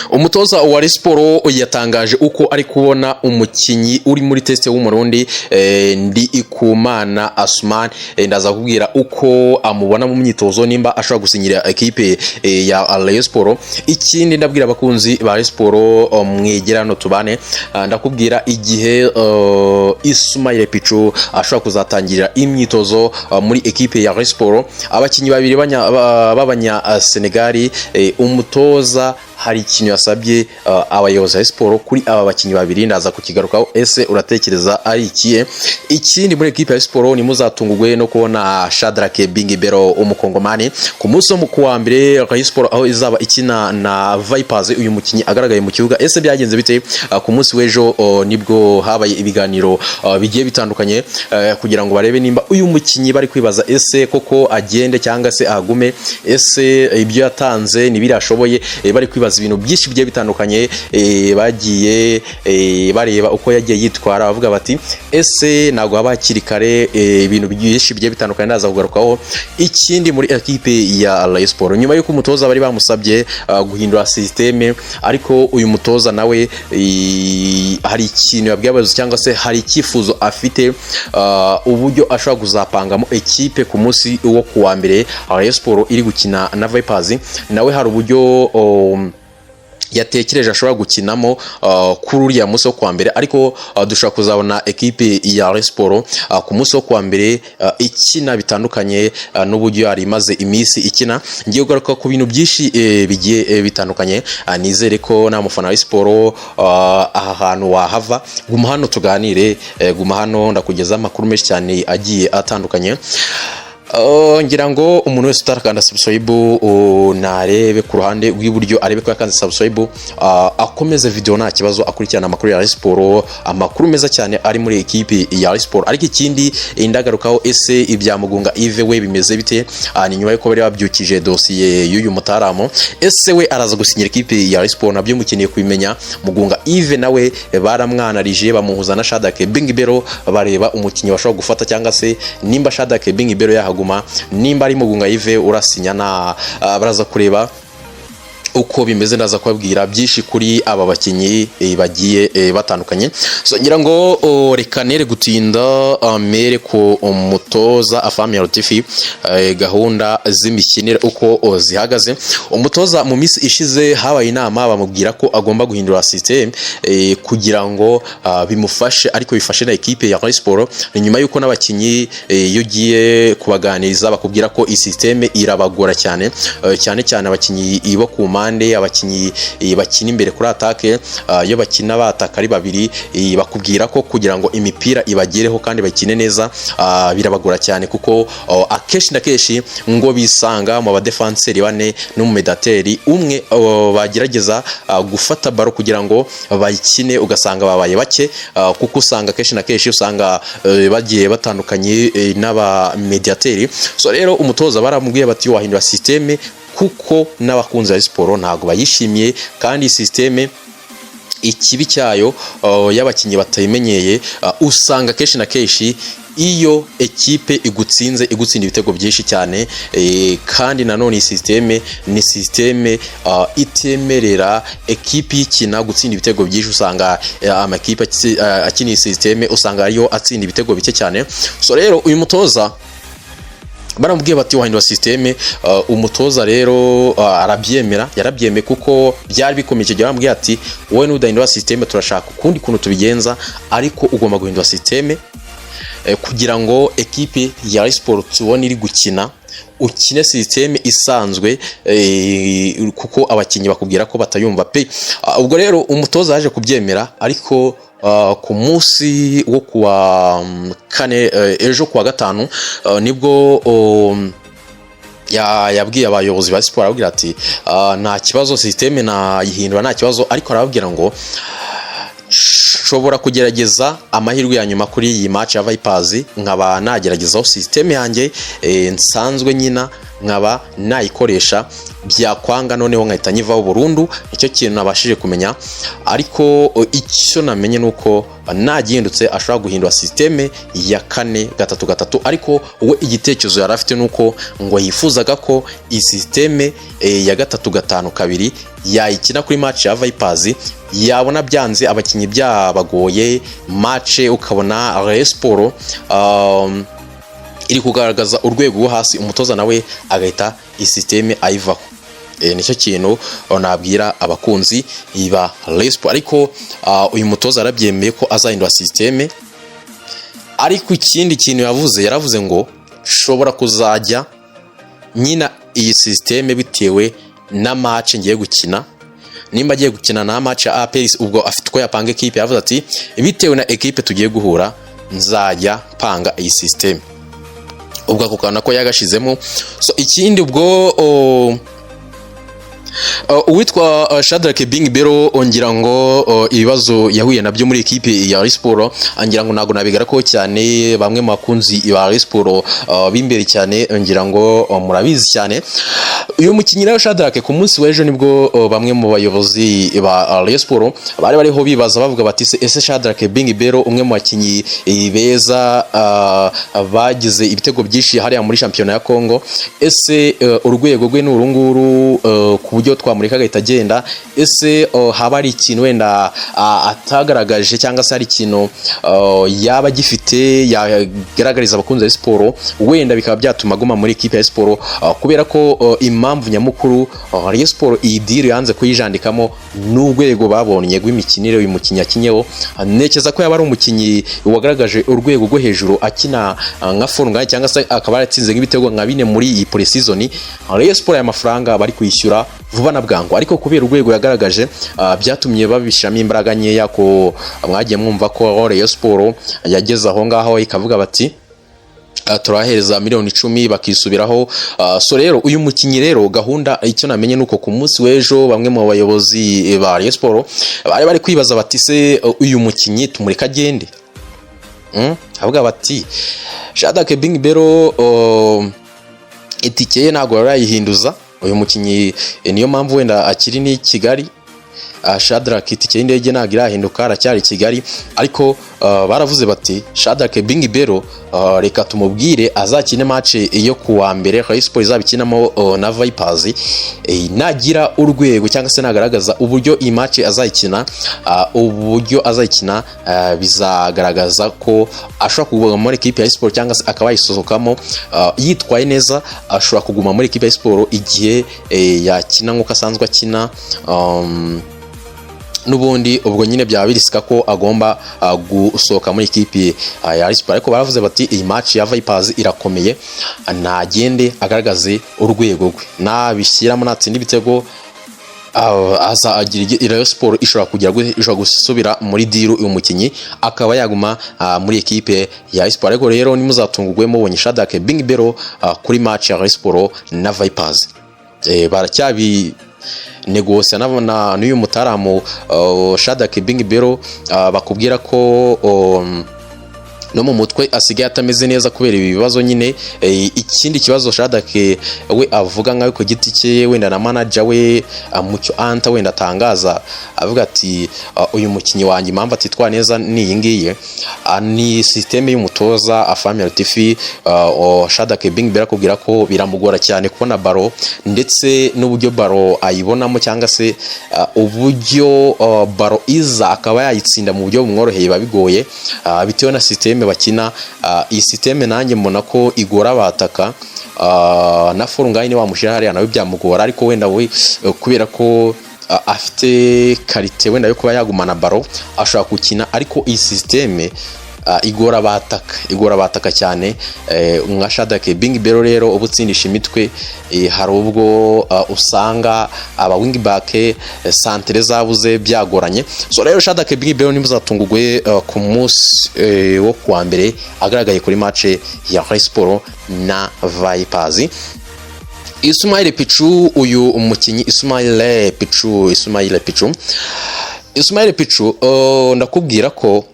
Umutoza wa Rayon Sports yatangaje uko ari kubona umukinnyi uri muri test w'Umurundi, Ndikumana Asman. Ndaza kubwira uko amubona mu myitozo, nimba ashobora gusinyira ekipe ya Rayon Sports. Ikindi ndabwira abakunzi ba Rayon Sports, mwegera hano tubane. Ndakubwira igihe Ismail Pichu ashobora kuzatangirira imyitozo muri ekipe ya Rayon Sports. Abakinnyi babiri b'abanya Senegali, umutoza hari ikintu yasabye abayobozi ba siporo kuri aba bakinnyi babiri, ndaza kukigarukaho. Ese uratekereza ari ikihe? Ikindi, muri ekipe ya siporo ntimuzatungurwe no kubona Shadrack Bingibero, umukongomani, ku munsi wo kuwa mbere Rayon Sports aho izaba ikina na Vipers, uyu mukinnyi agaragaye mu kibuga. Ese byagenze bite? Ku munsi w'ejo nibwo habaye ibiganiro bigiye bitandukanye kugira ngo barebe nimba uyu mukinnyi bari kwibaza ese koko agende cyangwa se ahagume, ese ibyo yatanze ni biriya ashoboye. Bari kwibaza ibintu byinshi bigiye bitandukanye. Bagiye bareba uko yagiye yitwara, bavuga bati: "Ese ntabwo haba hakiri kare?" Ibintu byinshi bigiye bitandukanye ndaza kugarukaho. Ikindi, muri ekipe ya Rayon Sports, nyuma y'uko umutoza bari bamusabye guhindura système, ariko uyu mutoza nawe hari ikintu yabwiye abayobozi cyangwa se hari icyifuzo afite, uburyo ashobora kuzapangamo ekipe ku munsi wo kuwa mbere Rayon Sports iri gukina na Vipers. Nawe hari uburyo yatekereje ashobora gukinamo kuri uriya munsi wo kuwa mbere, ariko dushobora kuzabona ekipe ya Rayon Sports ku munsi wo kuwa mbere ikina bitandukanye n'uburyo yari imaze iminsi ikina. Ngiye kugaruka ku bintu byinshi bigiye bitandukanye. Nizere ko nta mufana wa siporo aha hantu wahava. Guma hano tuganire, guma hano ndakugeza amakuru menshi cyane agiye atandukanye. Ngira ngo umuntu wese utarakanda subscribe, narebe ku ruhande rw'iburyo arebe ko yakanze subscribe, akomeze video nta kibazo, akurikirana amakuru ya Rayon Sports, amakuru meza cyane ari muri ekipi ya Rayon Sports. Ariko ikindi indagarukaho, ese ibya Mugunga Yves we bimeze bite? Ni nyuma yuko bari babyukije dosiye y'uyu mutaramu, ese we araza gusinyira ekipi ya Rayon Sports? Nabyo mukeneye kubimenya. Mugunga Yves nawe baramwanarije, bamuhuza na Shadrack Bingibero, bareba umukinnyi bashobora gufata cyangwa se nimba Shadrack Bingibero yahaguma, nimba ari Mugunga Yves urasinya na baraza kureba uko bimeze. Ndaza kubabwira byinshi kuri aba bakinnyi bagiye batandukanye. So ngira ngo reka nere gutinda, mere ku umutoza Afahmia Lotfi, gahunda z'imikinire uko zihagaze. Umutoza mu minsi ishize habaye inama, bamubwira ko agomba guhindura system kugira ngo bimufashe, ariko bifashe na ekipe ya Rayon Sports. Ni nyuma yuko n'abakinnyi, iyo ugiye kubaganiriza, bakubwira ko iyi system irabagora cyane, cyane cyane abakinnyi bo ku mpande, abakinnyi bakina imbere kuri attaque. Iyo bakina bataka ari babiri, bakubwira ko kugira ngo imipira ibagereho kandi bakine neza birabagora cyane, kuko akenshi na kenshi ngo bisanga mu badefanseri bane n'umumediateri umwe, bagerageza gufata ballon kugira ngo bayikine ugasanga babaye bake, kuko usanga kenshi na kenshi usanga bagiye batandukanye n'abamediateri. So rero umutoza baramubwiye bati: "Wahindura système kuko n'abakunzi ba siporo ntabwo bayishimiye." Kandi système ikibi cyayo, y'abakinnyi batayimenyeye, usanga kenshi na kenshi iyo ekipe igutsinze igutsinda ibitego byinshi cyane. Kandi nanone iyi système ni système itemerera ekipe ikina gutsinda ibitego byinshi. Usanga amakipe akina iyi système usanga ariyo atsinda ibitego bike cyane. So rero uyu mutoza baramubwiye bati: "Wahindura système." Umutoza rero arabyemera, yarabyemeye kuko byari bikomeye icyo gihe. Baramubwiye ati: "Wowe nudahindura système turashaka ukundi kuntu tubigenza, ariko ugomba guhindura système kugira ngo ekipe ya Rayon Sports tubone iri gukina, ukine système isanzwe, kuko abakinnyi bakubwira ko batayumva pe." Ubwo rero umutoza yaje kubyemera, ariko ku munsi wo kuwa kane, ejo kuwa gatanu, nibwo yabwiye abayobozi ba siporo, arababwira ati: "Nta kibazo, système nayihindura, nta kibazo." Ariko arababwira ngo: "Nshobora kugerageza amahirwe ya nyuma kuri iyi match ya Vipers, nkaba nageragezaho système yanjye nsanzwe nyina." nkaba nayikoresha, byakwanga noneho nkahita nyivaho burundu. Nicyo kintu nabashije kumenya. Ariko icyo namenye ni uko nagihindutse ashobora guhindura système ya 4-3-3. Ariko we igitekerezo yari afite ni uko ngo yifuzaga ko iyi système ya 3-5-2 yayikina kuri match ya Vipers, yabona byanze, abakinnyi byabagoye, match ukabona Rayon Sport iri kugaragaza urwego rwo hasi, umutoza nawe agahita i système ayivaho. Nicyo kintu nabwira abakunzi ba Rayon Sport. Ariko uyu mutoza yarabyemeye ko azahindura système. Ariko ikindi kintu yavuze, yaravuze ngo nshobora kuzajya nyina iyi système bitewe na match ngiye gukina. Nimba agiye gukina na match ya APR, ubwo afite uko yapanga ekipe. Yavuze ati bitewe na ekipe tugiye guhura nzajya panga iyi système. Ubwo ako kantu ko yagashizemo. So ikindi ubwo uwitwa Shadrack Bing Bero, ngira ngo ibibazo yahuye nabyo muri ekipe ya Rayon Sport, ngira ngo ntabwo nabigarako cyane. Bamwe mu bakunzi ba Rayon Sport b'imbere cyane, ngira ngo murabizi cyane. Uyu mukinnyi rero Shadrack, ku munsi w'ejo nibwo bamwe mu bayobozi ba Rayon Sport bari bariho bibaza, bavuga bati: "Ese Shadrack Bing Bero, umwe mu bakinnyi beza bagize ibitego byinshi hariya muri shampiyona ya Congo, ese urwego rwe ni urunguru ku buryo twamureka agahita agenda? Ese haba hari ikintu wenda atagaragaje, cyangwa se hari ikintu yaba agifite yagaragariza abakunzi ba siporo, wenda bikaba byatuma aguma muri ekipe ya siporo?" Kubera ko impamvu nyamukuru Rayon Sport iyi deal yanze kuyijandikamo n'urwego babonye rw'imikinire uyu mukinnyi akinyeho. Ntekereza ko yaba ari umukinnyi wagaragaje urwego rwo hejuru akina nka Fall Ngagne, cyangwa se akaba yaratsinze nk'ibitego nka bine muri iyi pre-season, Rayon Sport aya mafaranga bari kwishyura vuba na bwangu. Ariko kubera urwego yagaragaje, byatumye babishyiramo imbaraga nkeya, ko mwagiye mwumva ko Rayon Sport yageze aho ngaho ikavuga bati turahereza miliyoni 10, bakisubiraho. So rero uyu mukinnyi rero, gahunda icyo namenye nuko ku munsi w'ejo bamwe mu bayobozi ba Rayon Sport bari bari kwibaza bati: "Se uyu mukinnyi tumureka agende?" Avuga bati Shadrack Bing Bero itike ye ntabwo barayihinduza uyu mukinnyi, niyo mpamvu wenda akiri ni Kigali. Shadrack itike y'indege ntabwo irahinduka, aracyari i Kigali. Ariko baravuze bati Shadrack Bing Bero, reka tumubwire azakine match yo kuwa mbere Rayon Sport izabikinamo na Vipers. Nagira urwego cyangwa se nagaragaza uburyo iyi match azayikina, uburyo azayikina bizagaragaza ko ashobora kuguma muri ekipe ya Sport cyangwa se akaba yayisohokamo. Yitwaye neza ashobora kuguma muri ekipe ya Sport igihe yakina nk'uko asanzwe akina. N'ubundi ubwo nyine byaba birisika ko agomba gusohoka muri ikipe ya Rayon Sport. Ariko baravuze bati iyi match ya Vipers irakomeye, nagende agaragaze urwego rwe, nabishyiramo natsinda ibitego aza agira Rayon Sport ishobora kugira ishobora gusubira muri deal, uyu mukinnyi akaba yaguma muri ekipe ya Rayon Sport. Ariko rero nimuzatungurwe mubonye Shadrack Bing Bero kuri match ya Rayon Sport na Vipers. Baracyabi negosia na n'uyu mutaramu Shadrack Bing Bero. Bakubwira ko no mu mutwe asigaye atameze neza kubera ibi bibazo nyine. Ikindi kibazo Shadrack we avuga nkawe ku giti cye, wenda na manager we Mucyo Anta wenda atangaza avuga ati uyu mukinnyi wanjye impamvu atitwara neza ni iyi ngiyi, ni système y'umutoza Afahmia Lotfi. Shadrack Bing Bero akubwira ko biramugora cyane kubona ballon, ndetse n'uburyo ballon ayibonamo cyangwa se uburyo ballon iza akaba yayitsinda mu buryo bumworoheye biba bigoye, bitewe na système bakina. Iyi système nanjye mbona ko igora abataka. Na Fall Ngagne wamushyira hariya nawe byamugora. Ariko wenda we kubera ko afite qualité wenda yo kuba yagumana ballon ashobora gukina. Ariko iyi système igora abataka, igora abataka cyane. Nka Shadrack Bing Bero rero uba utsindisha imitwe, hari ubwo usanga aba wing back centre zabuze byagoranye. So rero Shadrack Bing Bero ntimuzatungurwe ku munsi wo kuwa mbere agaragaye kuri match ya Rayon Sport na Vipers. Ismail Pichu, uyu umukinnyi Ismail Pichu, Ismail Pichu, Ismail Pichu, ndakubwira ko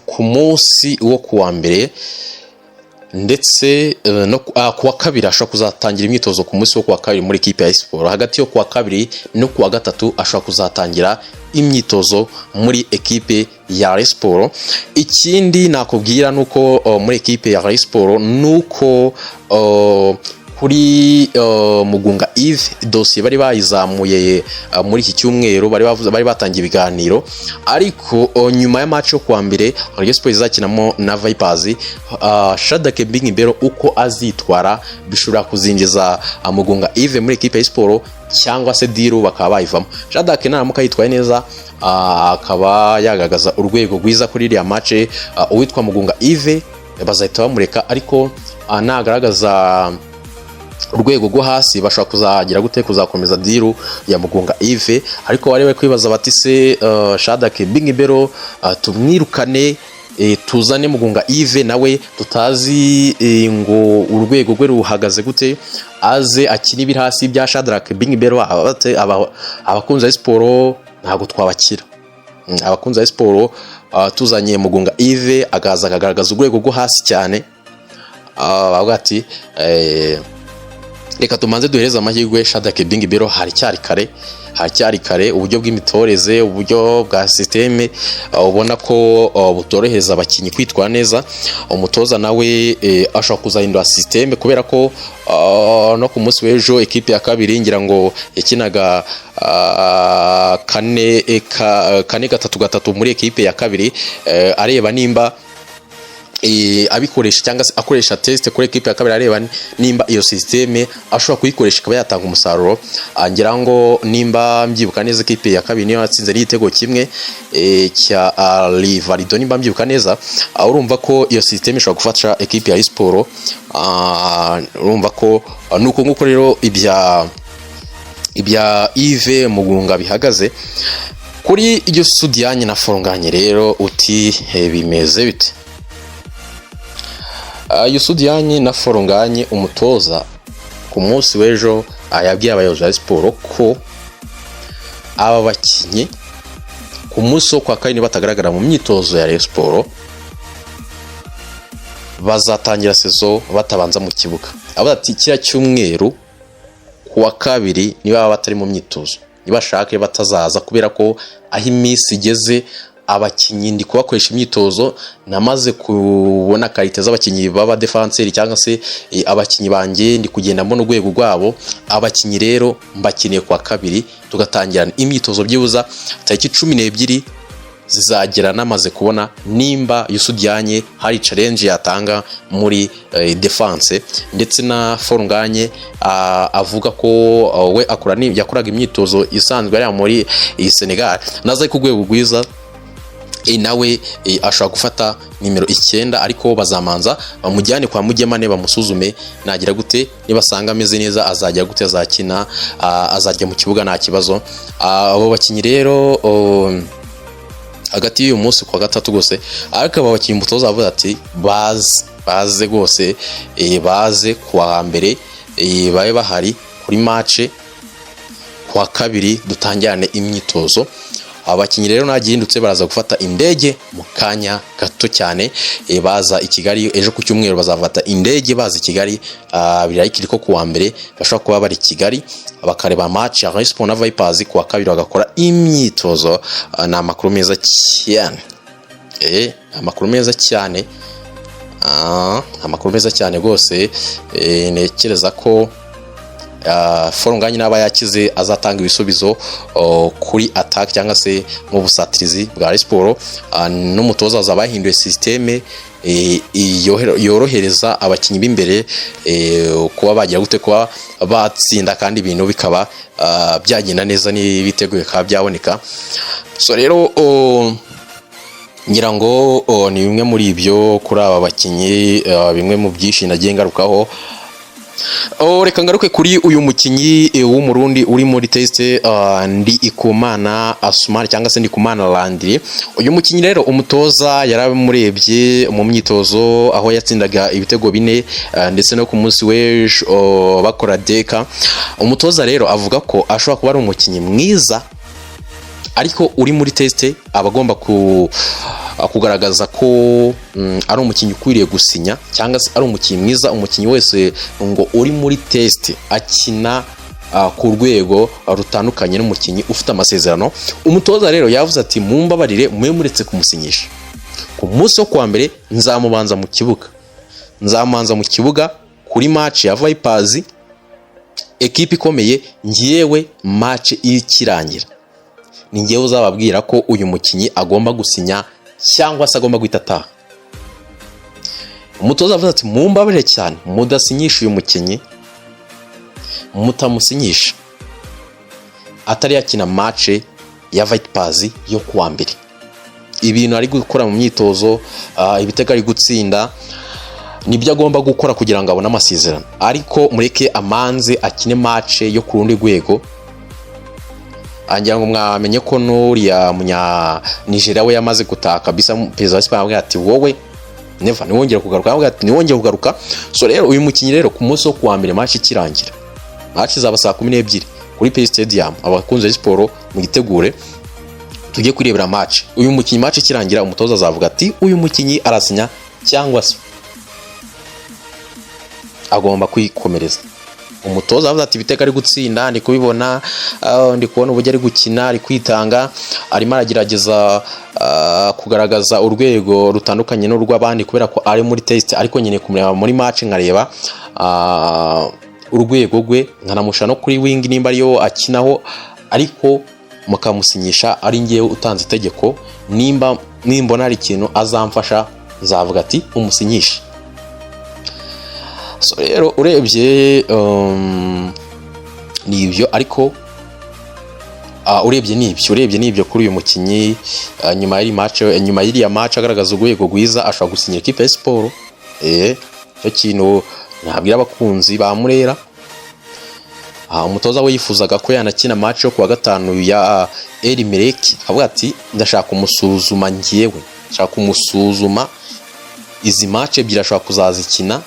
ku munsi wo kuwa mbere Ndetse no kuwa kabiri ashobora kuzatangira imyitozo, ku munsi wo kuwa kabiri muri ekipe ya Siporo. Hagati yo kuwa kabiri no kuwa gatatu ashobora kuzatangira imyitozo muri ekipe ya Rayon Sport. Ikindi nakubwira nuko muri ekipe ya Rayon Sport nuko kuri Mugunga Yves, dosiye bari bayizamuye muri iki cyumweru, bari bavuze, bari batangiye ibiganiro, ariko nyuma ya match yo kuwa mbere Rayon Sport izakinamo na Vipers, Shadrack Bingimbero uko azitwara bishobora kuzinjiza Mugunga Yves muri ekipe ya Sport, cyangwa se deal bakaba bayivamo. Shadrack naramuka yitwaye neza, akaba yagaragaza urwego rwiza kuri iriya match, uwitwa Mugunga Yves bazahita bamureka, ariko nagaragaza urwego rwo hasi bashobora kuzagira gute, kuzakomeza deal ya Mugunga Yves. Ariko bari bari kwibaza bati: "Se Shadrack Bingibero tumwirukane, tuzane Mugunga Yves nawe tutazi ngo urwego rwe ruhagaze gute, aze akine ibiri hasi bya Shadrack Bingibero?" Abakunzi ba siporo ntabwo twabakira. Abakunzi ba siporo, tuzanye Mugunga Yves akaza akagaragaza urwego rwo hasi cyane, bavuga ati: "Reka tumanze duhereze amahirwe Shadrack Bingibero, haracyari kare, haracyari kare." Uburyo bw'imitoreze, uburyo bwa système, ubona ko butorohereza abakinnyi kwitwara neza. Umutoza nawe ashobora kuzahindura système, kubera ko no ku munsi w'ejo ekipe ya kabiri ngira ngo yakinaga 4 4-3-3 muri ekipe ya kabiri, areba nimba abikoresha cyangwa se akoresha test kuri ekipe ya kabiri, areba nimba iyo système ashobora kuyikoresha ikaba yatanga umusaruro. Ngira ngo nimba mbyibuka neza, ekipe ya kabiri niyo yatsinze n'igitego kimwe cya Rivalido, nimba mbyibuka neza. Urumva ko iyo système ishobora gufasha ekipe ya Siporo. Urumva ko nuko nguko rero ibya Yves Mugunga bihagaze. Kuri iryo Sudianye na Forunganye rero, uti bimeze bite? Youssou Diagne na Forunganye, umutoza ku munsi w'ejo yabwiye abayobozi ba siporo ko aba bakinnyi ku munsi wo kwa kabiri batagaragara mu myitozo ya Rayon Sport, bazatangira saison batabanza mu kibuga. Avuga ati: "Kiriya cyumweru ku wa kabiri niba baba batari mu myitozo, nibashake batazaza, kubera ko aho iminsi igeze abakinnyi ndi kubakoresha imyitozo, namaze kubona qualité z'abakinnyi b'aba défenseur cyangwa se abakinnyi banjye, ndi kugenda mbona urwego rwabo. Abakinnyi rero mbakeneye kuwa kabiri tugatangirana imyitozo, byibuza tariki 12 zizagera namaze kubona nimba Youssou Diagne hari challenge yatanga muri defense." Ndetse na Forunganye avuga ko we akora yakoraga imyitozo isanzwe ari muri Senegal, naza ku rwego rwiza, nawe ashobora gufata nimero 9, ariko bazamanza bamujyane kwa Mugemane bamusuzume, nagira gute, nibasanga ameze neza azajya gute, azakina, azajya mu kibuga nta kibazo. Abo bakinnyi rero hagati y'uyu munsi kwa gatatu rwose, ariko aba bakinnyi umutoza avuga ati: "Baze, baze rwose, baze kuwa mbere, babe bahari kuri match kuwa kabiri dutangirane imyitozo." Abakinnyi rero ntagihindutse baraza gufata indege mu kanya gato cyane, baza i Kigali. Ejo ku cyumweru bazafata indege baza i Kigali. Birayikiri ko kuwa mbere bashobora kuba bari i Kigali, bakareba match ya Rayon Sports na Vipers, kuwa kabiri bagakora imyitozo. Ni amakuru meza cyane, amakuru meza cyane, amakuru meza cyane rwose. Ntekereza ko Forunganye n'aba yakize azatanga ibisubizo kuri attack cyangwa se mu busatirizi bwa Rayon Sports. N'umutoza azaba yahinduye système yorohereza abakinnyi b'imbere kuba bagira gute, kuba batsinda, kandi ibintu bikaba byagenda neza n'ibitego bikaba byaboneka. So rero ngira ngo ni bimwe muri ibyo kuri aba bakinnyi, bimwe mu byinshi nagiye ngarukaho. Reka ngaruke kuri uyu mukinnyi w'Umurundi uri muri test, Ndikumana Asumani cyangwa se Ndikumana Landry. Uyu mukinnyi rero umutoza yaramurebye mu myitozo aho yatsindaga ibitego bine, ndetse no ku munsi w'ejo bakora deka. Umutoza rero avuga ko ashobora kuba ari umukinnyi mwiza, ariko uri muri test aba agomba ku kugaragaza ko ari umukinnyi ukwiriye gusinya cyangwa se ari umukinnyi mwiza. Umukinnyi wese ngo uri muri test akina ku rwego rutandukanye n'umukinnyi ufite amasezerano. Umutoza rero yavuze ati: "Mumbabarire, mube muretse kumusinyisha. Ku munsi wo kuwa mbere nzamubanza mu kibuga, nzamubanza mu kibuga kuri match ya Vipers, ekipe ikomeye. Ngewe match ikirangira ni ngewe uzababwira ko uyu mukinnyi agomba gusinya cyangwa se agomba guhita ataha." Umutoza avuze ati: "Mumbabarire cyane, mudasinyisha uyu mukinnyi, mutamusinyisha atari yakina match ya Vipers yo kuwa mbere. Ibintu ari gukora mu myitozo, ibitego ari gutsinda, nibyo agomba gukora kugira ngo abone amasezerano, ariko mureke amanze akine match yo ku rundi rwego." Ngira ngo mwamenye ko n'uriya munya Nigeria we yamaze gutaha kabisa. Perezida wa Siporo aramubwira ati: "Wowe never, ntiwongere kugaruka." Aramubwira ati: "Ntiwongere kugaruka." So rero uyu mukinnyi rero, ku munsi wo kuwa mbere match ikirangira, match izaba saa 12 kuri Pay Stadium, abakunzi ba siporo mugitegure tujye kurebera match. Uyu mukinnyi match ikirangira, umutoza azavuga ati: "Uyu mukinnyi arasinya cyangwa se agomba kwikomereza." Umutoza avuze ati: "Ibitego ari gutsinda ndi kubibona, ndi kubona uburyo ari gukina, ari kwitanga, arimo aragerageza kugaragaza urwego rutandukanye n'urw'abandi kubera ko ari muri test, ariko nyine kumureba muri match nkareba urwego rwe, nkanamusha no kuri wing nimba ariyo akinaho, ariko mukamusinyisha ari ngewe utanze itegeko. Nimba nimbona hari ikintu azamfasha, nzavuga ati umusinyishe." So rero urebye ni ibyo, ariko urebye ni ibyo kuri uyu mukinnyi. Nyuma y'iri match, nyuma y'iriya match agaragaza urwego rwiza, ashobora gusinyira ikipe ya siporo. Icyo kintu nabwira abakunzi ba Murera. Umutoza we yifuzaga ko yanakina match yo kuwa gatanu ya Al Merrikh, akavuga ati: "Ndashaka kumusuzuma, ngewe ndashaka kumusuzuma izi match ebyiri, ashobora kuzazikina."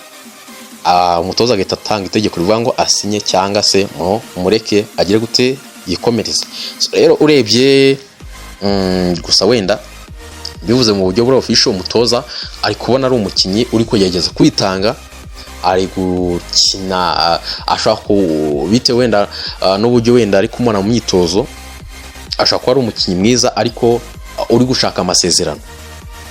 Umutoza agahita atanga itegeko rivuga ngo asinye cyangwa se mureke agire gute, yikomereze. So rero urebye, gusa wenda bivuze mu buryo buri official, umutoza ari kubona ari umukinnyi uri kugerageza kwitanga, ari gukina, ashobora ku bitewe wenda n'uburyo wenda ari kumubona mu myitozo, ashobora kuba ari umukinnyi mwiza ariko uri gushaka amasezerano.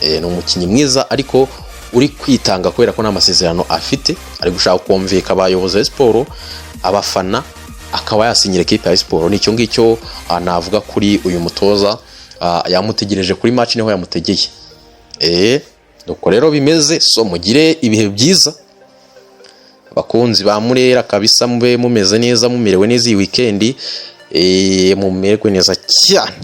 Ni umukinnyi mwiza ariko uri kwitanga kubera ko nta masezerano afite, ari gushaka kumvika abayobozi ba siporo, abafana, akaba yasinyira ekipe ya siporo. Nicyo ngicyo navuga kuri uyu mutoza. Yamutegereje kuri match, niho yamutegeye. Nuko rero bimeze. So mugire ibihe byiza, abakunzi ba Murera kabisa, mube mumeze neza, mumerewe neza iyi weekend, mumererwe neza cyane.